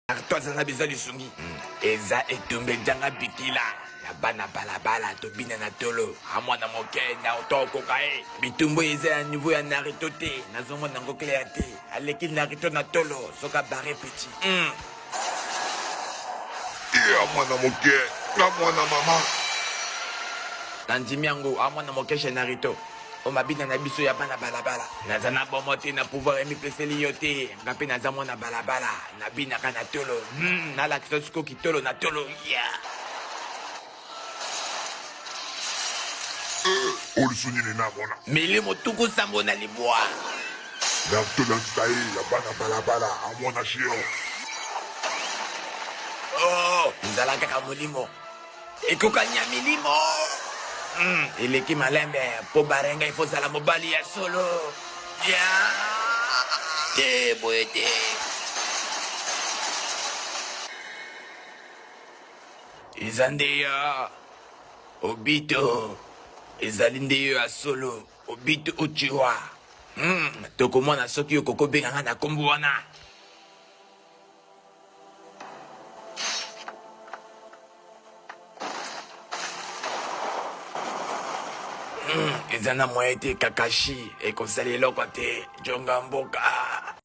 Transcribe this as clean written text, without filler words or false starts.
Arto aza na besoin lisungi. Eza etumba ejanga bikila ya bana balabala tobina na tolo a mwana moke na oto okoka ye bitumbu eza ya niveau ya Naruto te nazomona yango clair te aleki Naruto na tolo soki abare petit mm. Ya mwana moke na mwana mama. Nandimi yango a mwana moke chez Naruto o mabina na biso ya bana balabala naza na bomo te na pouvoir emipeseli yo te nga mpe naza mwana balabala nabinaka na tolo nalakisa siko kitolo na tolo yeah. Oliso nini namona? Milimo 79. Naruto lakisa ye ya bana balabala amona shio. Oh, nzala kaka molimo ekokani ya milimo eleki malembe mpo barenga ifo zala mobali ya solo ya te boye te eza nde ya Obito ezali nde yo ya solo Obito Uchiwa tokomona soki okoki obenga nga na nkombo wana. Eza na moyen te Kakashi ekosala eloko te jonga mboka.